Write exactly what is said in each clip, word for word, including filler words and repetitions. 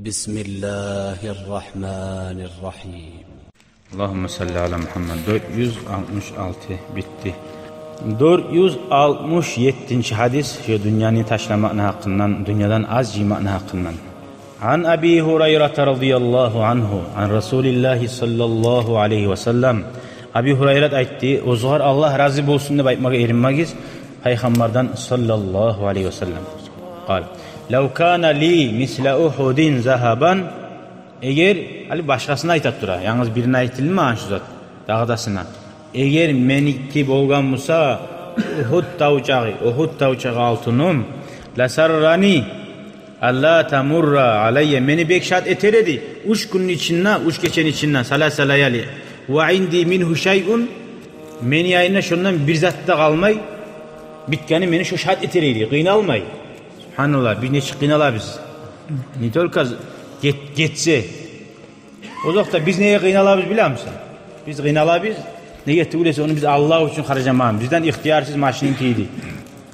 بسم الله الرحمن الرحيم. اللهم صل على محمد. Дёрт юз алтмыш алты битди. Дёрт юз алтмыш еттинчи гьадис, шо дюньяны ташламакъны гьакъындан, дюньядан аз жыймакъны гьакъындан. عن أبي هريرة رضي الله عنه عن رسول الله صلى الله عليه وسلم. Аби Гьурайрат айтды, оьзюгер Аллагь рази болсун деп айтмагъа эринмегиз, Пайхаммардан саллаллагьу алайгьи ва саллам. قال: لو كان لي مثل أحد ذهبا. Эгер, гьали башгъасына айта тура, янгыз бирине айтылмагъан шу зат, дагъы да сына. Эгер меники болгъан буса Угьуд тав чакъы, Угьуд тав чакъы алтыным, لسرني ألا تمر علي, мени бек шат этер эди уьч гюнню ичинде, уьч гечени ичинде, ثلاث ليال, وعندي منه شيء, мени янымда шондан бир зат да къалмай, битгени мени шо шат этер эди, къыйналмай. Субгьаналлагь, биз нечик къыйналабыз. Не только гет-, гетсе. Озокъда, биз неге къыйналабыз билемисен? Биз къыйналабыз, неге тюгюл эсе, ону биз Аллагь учун харжамагъан, бизден ихтиярсыз машин тийди.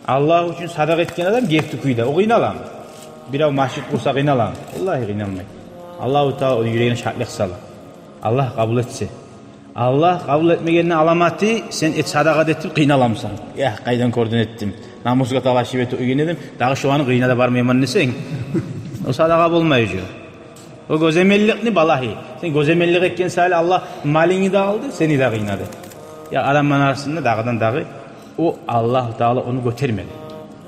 Аллагь учун садагъа этген адам герти кюйде, о къыйналамы? Бирев межит къурса къыйналамы? Валлагьи къыйналмай. Аллагьу Таала ону юрегине шатлыкъ сала. Аллагь къабул этсе. Аллагь къабул этмегенни аламаты, сен эт садагъа да этип къыйналамысан. Я, къайдан гёрдюнг, этдим. Намусгъа талашып этип уьйренген эдим, дагъы шоланы къырыйына да бармайман десенг, о садагъа болмай уже. О гёземелликни балагьы. Сен гёземеллик этген саялы Аллагь малынгны да алды, сени де къыйнады. Я, адамланы арасында дагъыдан-дагъы о Аллагьу Таала ону гётермеди.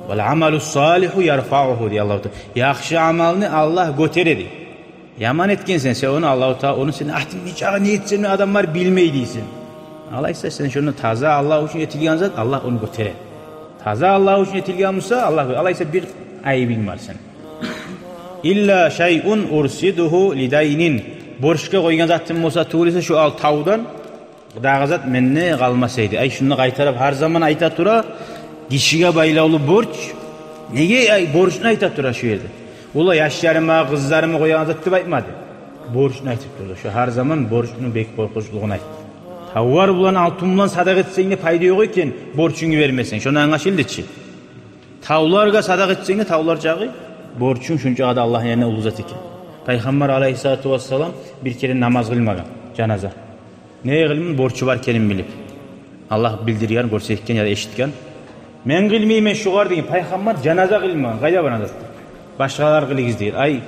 والعمل الصالح يرفعه, дей Аллагьу Таала. Яхшы амалны Аллагь гётереди. Яман этгенсен сен ону, Аллагьу Таала ону сени артынг нечакъы не этсем де адамлар билмей дейсен. Алайса сен шону таза Аллагь учун этилген зат, Аллагь ону гётере. Таза Аллагь учун этилген буса, Аллагь, алайса бир айыбынг бар сени. إلا شيء أرصده لدين. Борчгъа къойгъан затым буса тюгюл эсе, шо ал тавдан дагъы зат менде къалмас эди. Ай, шунда къайтарып гьар заман айта тура, гишиге байлавлу борч. Неге, ай, борчну айта тура шу ерде? Ола яшларыма, къызларыма къоягъан зат деп айтмады. Борчну айтып турду. Шо гьар заман борчну бек къоркъунчлугъун айтды. Тавлар булан, алтын булан садагъа этсенг де пайда ёкъ экен, борчунгну бермесенг. Шондан англашылды чы. Тавларгъа садагъа этсенг де, тавлар чакъы борчунг шончакъы да Аллагьны янында уллу зат экен. Пайхаммар алайгьиссалату вассалам бир керен намаз къылмагъан, жаназа. Неге къылмагъан? Борчу бар экенин билип. Аллагь билдирген, гёрсетген яда эшитген. Мен къылмайман шогъар деген. Пайхаммар жаназа къылмагъан. Къайда бар анда? Башгъалар къылыгъыз деген. Ай,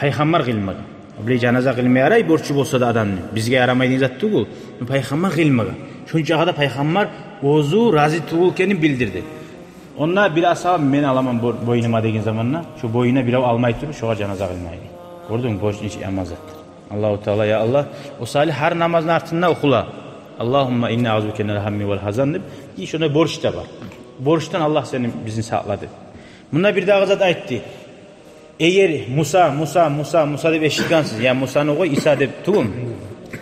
Пайхаммар къылмагъан. Биле, жаназа къылма ярай, борчу болса да адамны. Бизге ярамай деген зат тюгюл. Но Пайхаммар къылмагъан. Шончакъы да Пайхаммар оьзю рази тюгюл экенин билдирди. Онда бир асгьабы, мен аламан бо-, бойнума деген заманда, шо бойнуна бирев алмай туруп, шогъар жаназа къылмай эди. Гёрдюнгмю, борч нечик яман зат. Аллагьу Таала, я Аллагь, о саялы гьар намазны артында охула: اللهم إني أعوذ بك من الهم والحزن деп, и шонда борч да бар. Борчдан Аллагь сени, бизин сакълады. Мунда бир дагъы зат айтды. Эгер Муса, Муса, Муса, Муса деп эшитгенсиз, я Мусаны къой, Иса деп тюгюлмю?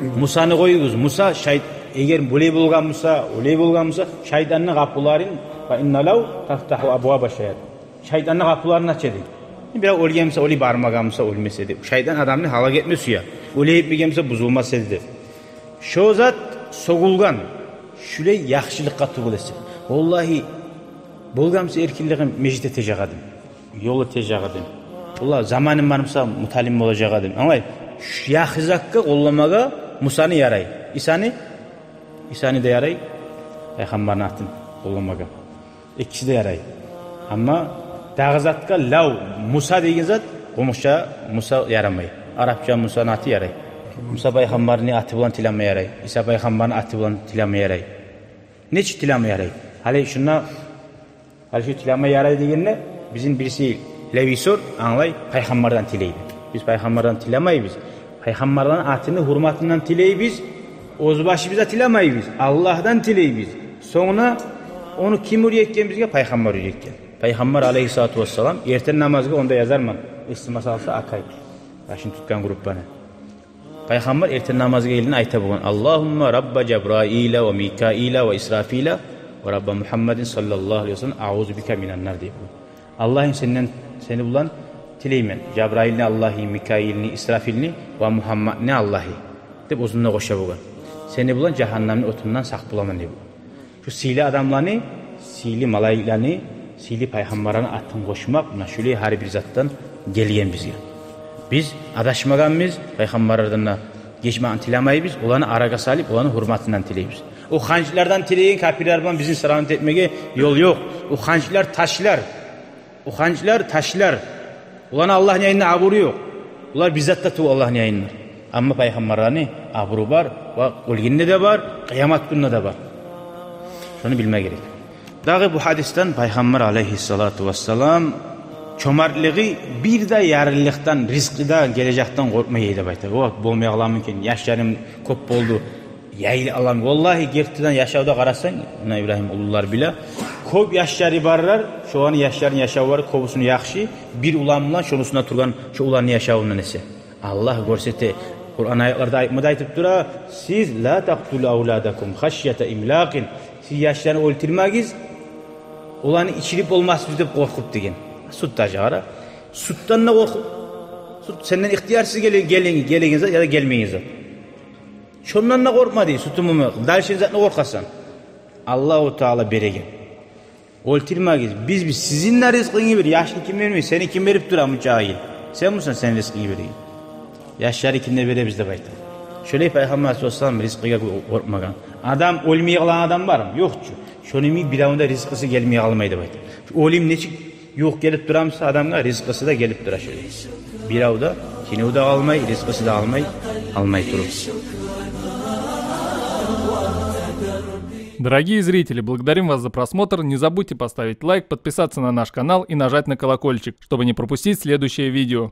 Мусаны къоюгъуз, Муса, шайт-, эгер булай болгъан буса, олай болгъан буса, шайтанны къапуларын, فإن لو تفتح أبواب الشياطين. Шайтанны къапуларын ачады. Бирев оьлген буса, оьле, бармагъан буса, оьлмесе деп. Шайтан адамны гьалак этме сюе. Оьле, этмеген буса, бузулмас эди деп. Шо зат сёгюлген, шулай яхшылыкъгъа тюгюл эсе. Валлагьи, болгъан буса эркинлигим, межит этежек эдим. Ёл этежек эдим. Валлагь, заманым бар буса, муталим болажакъ эдим. Англай, шу яхшы затгъа къолламагъа Мусаны ярай. Исаны, Исаны да ярай, Пайхаммарны атын къолламагъа. Экиси де ярай. Амма дагъы затгъа, лав, Муса деген зат, къумукъча Муса ярамай. Арапча Мусаны аты ярай. Муса Пайхаммарны аты булан тилеме ярай. Иса Пайхаммарны аты булан тилеме ярай. Нечик тилеме ярай? Гьали шунда, гьали шу тилеме ярай дегенде, бизин бириси левисор англай, Пайхаммардан тилейди. Биз Пайхаммардан тилемейбиз. Пайхаммарланы атыны гьюрметинден тилейбиз, оьз башыбыздан тилемейбиз, Аллагьдан тилейбиз. Сонг да ону ким уьйретген бизге? Пайхаммар уьйретген. Пайхаммар алайгьиссалату вассалам, эртен намазгъа онда язарман, эсиме салса, акай, башын тутгъан группаны. Пайхаммар эртен намазгъа гелгенде айта болгъан: اللهم رب جبرائيل وميكائيل وإسرافيل ورب محمد صلى الله عليه وسلم أعوذ بك من النار, деп. Аллагьым, сенден, сени булан тилеймен. Жабраилни Аллагьы, Микаилни, Исрафилни ва Мугьаммадны Аллагьы, деп, оьзюне къоша болгъан. Сени булан жагьаннемни отундан сакъ боламан, деп. Шу сыйлы адамланы, сыйлы малайикланы, сыйлы пайхаммарланы атын къошмакъ, муна шулай гьар бир затдан гелген бизге. Биз адашмагъанбыз, пайхаммарлардан да гечмекни тилемейбиз, оланы арагъа салып, оланы гьюрметинден тилейбиз. О ханчлардан тилеген капирлер булан бизин сравнить этмеге ёл ёкъ. О ханчлар ташлар. О ханчлар ташлар. Оланы Аллагьны янында абуру ёкъ. Олар бир зат да тюгюл Аллагьны янында. Амма пайхаммарланы абуру бар, ва оьлгенде де бар, къыямат гюнде де бар. Шону билме герек. Дагъы бу гьадисден пайхаммар алейгьиссалату вассалам чомартлыгъы бир де ярлылыкъдан, ризкъыдан, гележекден къоркъмай эди деп айта. О болмай къаламы экен, яшларым кёп болду, яйлы аламы? Валлагьи, гертиден яшавда къарасанг, муна Ибрагьим уллулар биле, кёп яшлары барлар, шоланы яшларыны яшавлары кёбюсюню яхшы бир улан булан шону уьстюнде тургъан шо уланны яшавундан эсе. Аллагь гёрсете, Къуран аятларда айтма да айтып тура: «Сиз ла такътулу авладакум хашйата имлакъин». Сиз яшланы оьлтюрмегиз, оланы ичирип болмасбыз деп къоркъуп деген. Сют де чыгъара. Сютден де къоркъуп. Сют сенден ихтиярсыз геле-, гелеген, гелеген зат яда гелмеген зат. Шондан да къоркъма дей, сютюн булмай. Дальше затны къоркъасан. Аллагьу Таала береген. Оьлтюрмегиз. Биз, биз сизин де ризкъыгъызны бир, яшны ким бермей, сени ким берип тура мунчагъа? Сен мусун сени ризкъынгны береген? Яшларынгны беребиз деп айта. Шолай пайхаммар саллаллагьу алейгьи ва саллам ризкъыгъа къоркъмагъан. Адам оьлмей къалагъан адам бармы? Ёкъ чу. Шону йимик биревню де ризкъысы гелмей къалмай деп айта. Оьлюм нечик ювукъ гелип тура буса адамгъа, ризкъысы да гелип тура шолай. Бирев де, тюнев де къалмай, ризкъысы да къалмай, къалмай туруп. Дорогие зрители, благодарим вас за просмотр. Не забудьте поставить лайк, подписаться на наш канал и нажать на колокольчик, чтобы не пропустить следующее видео.